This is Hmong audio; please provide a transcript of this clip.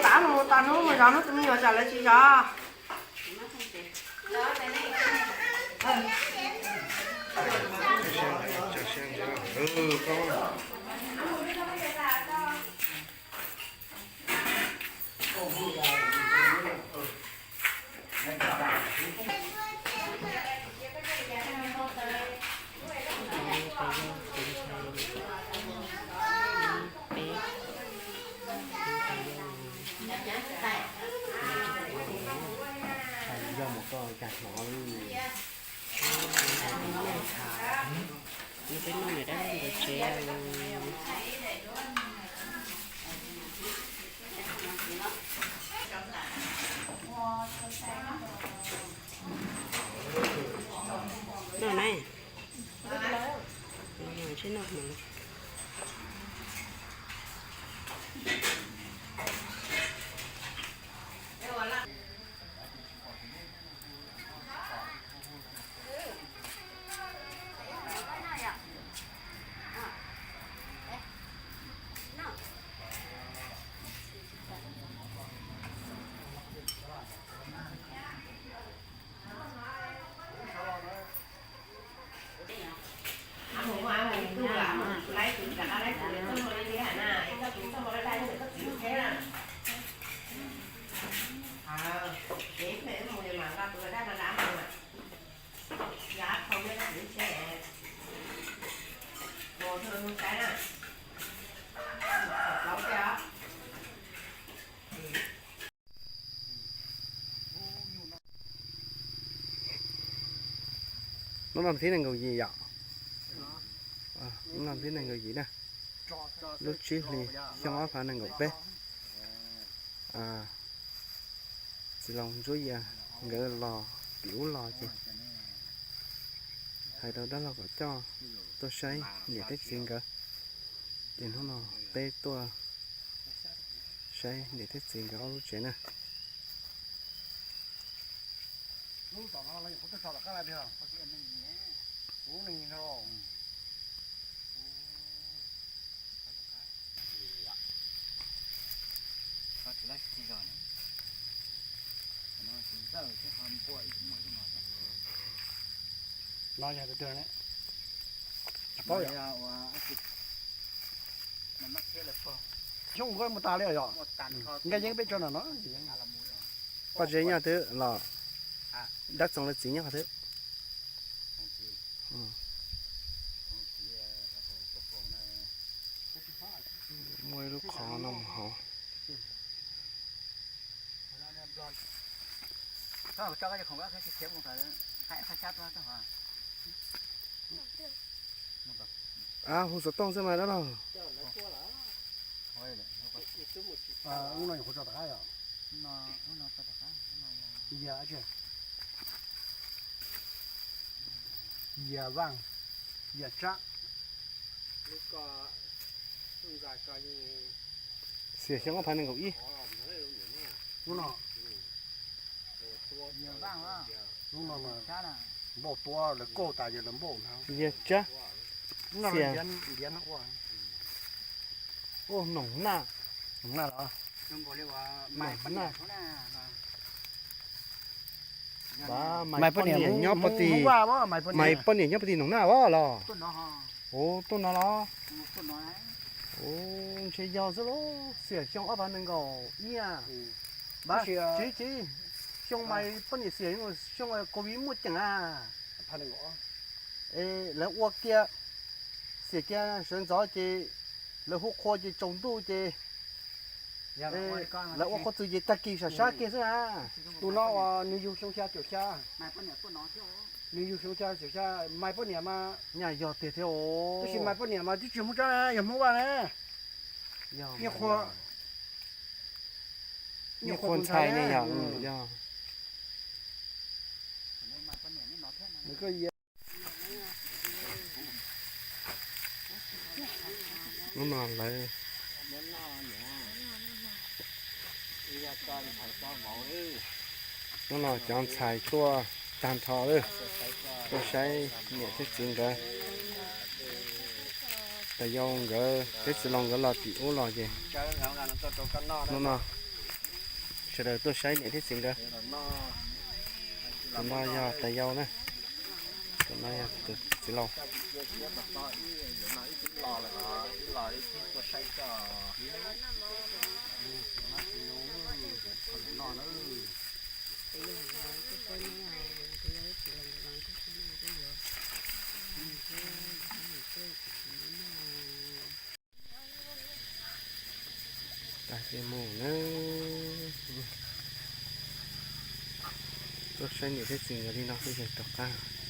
Pab mus tas hnub mus zov hnub tus me nyuam tsam lawv tsis zov. Yog mus koj cas hnov li. Peb noj niam dab laug nkawd tsev. Noj na. Sib noj mas. Hnub no thib nees nkaum yim yom. Hnub no thib nees nkaum yim na, lub tsib hlis xyoo ob phav nees nkaum peb. Txiv laus Ntsuab Yias nkawd los tim ub los ces hais rau dab laug kom coj tuaj saib niam thiab txiv nkawd. Ces hnub no peb tuaj saib niam thiab txiv nkawd ob lub tsev na. No yog tus twg ne? Tsis paub yom. Xyoo ua mus tas li yom. Nkaj yeeb peb tso no no. Poj Zeb nyob twb los, Dab Txoov lawv txiv nyob qhov twg? Muaj ib lub qhov no mus hauv. Ab, hu xov tooj xwb mas dab laug. Yia Vaj, Yia Tsab. Xiam xyoo ob phav nees nkaum ib. Hnub no, hnub no mas npauj tua lawv kauj tas yog lawv npauj na. Yia Tsab. Xiam, ua Noom Naj. Noom Naj los? Noom Naj. Maiv poj niam nyob poj tim, Maiv poj niam nyob poj tim Noom Naj os los? Ua tuaj no los? Ua ntshe yog xwb lauj, xiam xyoo ob phav nees nkaum ib. Tsis, tsis, xyoo Maiv poj niam xiam xyoo covid muaj ceem a. Es lawv ua kiag, xiam kiag sawv ntxov ces lawv hu qhua ces tsaus ntuj ces lawv ua qhua txws ces tag kis sam sab kiag xwb na. Tus no uas nws yug xyoo xya caum xya. Nws yug xyoo xya caum xya, Maiv poj niam mas. Nyaj yog tiag thiab os. Tab sis Maiv poj niam mas twb tsis Hmoob Tsab, yog Hmoob Vaj na. Nyuaj qhua, nyuaj qhua tus ntxhais ne yom. Hnub no lawv, hnub no cov ntxhais tuaj tag nrho lawm, tuaj saib niam thiab txiv nkawd. Tas yau nkawd thiab txiv laus nkawd los tim ub los ces hnub no Sawv daws tuaj saib niam thiab txiv nkawd. Tus no yog tais yau na, tus no yog tus txiv laus. Tag kis mus na, tuaj saib niam thiab txiv nkawd li no xwb ces rov qab.